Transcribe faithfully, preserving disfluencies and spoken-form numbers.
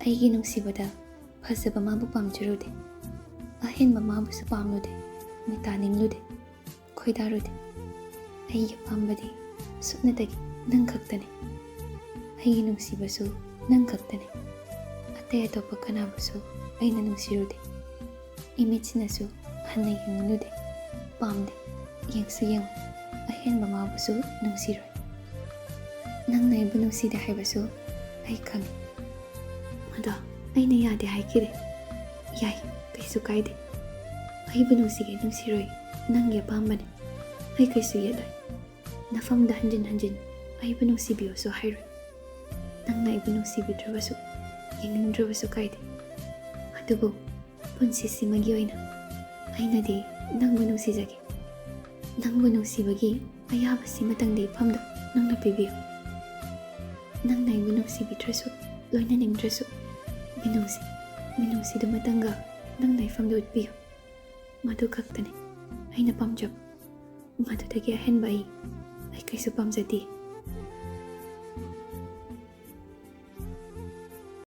ꯑꯩꯒꯤ ꯅꯨꯡꯁꯤꯕꯗ ꯐꯖꯕ ꯃꯥꯕꯨ ꯄꯥꯝꯖꯔꯨꯗꯦ, ꯑꯍꯦꯟꯕ ꯃꯥꯕꯨꯁꯨ ꯄꯥꯝꯂꯨꯗꯦ, ꯃꯤꯇꯥꯅꯤꯡꯂꯨꯗꯦ, ꯈꯣꯏꯗꯥꯔꯨꯗꯦ꯫ ꯑꯩꯒꯤ ꯑꯄꯥꯝꯕꯗꯤ ꯁꯨꯞꯅꯇꯒꯤ ꯅꯪ ꯈꯛꯇꯅꯤ꯫ ꯑꯩꯒꯤ ꯅꯨꯡꯁꯤꯕꯁꯨ ꯅꯪ ꯈꯛꯇꯅꯤ꯫ ꯑꯇꯩ ꯑꯇꯣꯞꯄ ꯀꯅꯥꯕꯨꯁꯨ ꯑꯩꯅ ꯅꯨꯡꯁꯤꯔꯨꯗꯦ꯫ ꯏꯃꯤꯠꯁꯤꯅꯁꯨ ꯍꯟꯅ ꯌꯦꯡꯂꯨꯗꯦ, ꯄꯥꯝꯗꯦ꯫ ꯌꯦꯡꯁꯨ ꯌꯦꯡꯉꯨ, ꯑꯍꯦꯟꯕ ꯃꯥꯕꯨꯁꯨ ꯅꯨꯡꯁꯤꯔꯣꯏ꯫ ꯅꯪꯅ ꯑꯩꯕꯨ ꯅꯨꯡꯁꯤꯗꯦ ꯍꯥꯏꯕꯁꯨ ꯑꯩ ꯈꯪꯏ꯫ ꯃꯗꯣ ꯑꯩꯅ ꯌꯥꯗꯦ ꯍꯥꯏꯈꯤꯗꯦ꯫ ꯌꯥꯏ, ꯀꯩꯁꯨ ꯀꯥꯏꯗꯦ꯫ ꯑꯩꯕꯨ ꯅꯨꯡꯁꯤꯒꯦ ꯅꯨꯡꯁꯤꯔꯣꯏ ꯅꯪꯒꯤ ꯑꯄꯥꯝꯕꯅꯤ꯫ ꯑꯩ ꯀꯩꯁꯨ ꯌꯦꯠꯂꯣꯏ꯫ ꯅꯐꯝꯗ ꯍꯟꯖꯤꯟ ꯍꯟꯖꯤꯟ ꯑꯩꯕꯨ ꯅꯨꯡꯁꯤꯕꯤꯌꯨꯁꯨ ꯍꯥꯏꯔꯣꯏ꯫ ꯅꯪꯅ ꯑꯩꯕꯨ ꯅꯨꯡꯁꯤꯕꯤꯗ꯭ꯔꯕꯁꯨ, ꯌꯦꯡꯅꯤꯡꯗ꯭ꯔꯕꯁꯨ ꯀꯥꯏꯗꯦ꯫ ꯑꯗꯨꯕꯨ ꯄꯨꯟꯁꯤꯁꯤꯃꯒꯤ ꯑꯣꯏꯅ ꯑꯩꯅꯗꯤ ꯅꯪꯕꯨ ꯅꯨꯡꯁꯤꯖꯒꯦ꯫ ꯅꯪꯕꯨ ꯅꯨꯡꯁꯤꯕꯒꯤ ꯑꯌꯥꯕꯁꯤꯃꯇꯪꯗꯤ ꯏꯐꯝꯗ ꯅꯪꯅ ꯄꯤꯕꯤꯌꯨ꯫ ꯅꯪꯅ ꯑꯩꯕꯨ ꯅꯨꯡꯁꯤꯕꯤꯗ꯭ꯔꯁꯨ, ꯂꯣꯏꯅꯅꯤꯡꯗ꯭ꯔꯁꯨ, ꯃꯤꯅꯨꯡꯁꯤ, ꯃꯤꯅꯨꯡꯁꯤꯗꯨꯃꯇꯪꯒ ꯅꯪꯅ ꯏꯐꯝꯗ ꯎꯠꯄꯤꯌꯨ꯫ ꯃꯗꯨ ꯈꯛꯇꯅꯤ ꯑꯩꯅ ꯄꯥꯝꯖꯕ꯫ ꯃꯗꯨꯗꯒꯤ ꯑꯍꯦꯟꯕ ꯑꯩ, ꯑꯩ ꯀꯩꯁꯨ ꯄꯥꯝꯖꯗꯦ꯫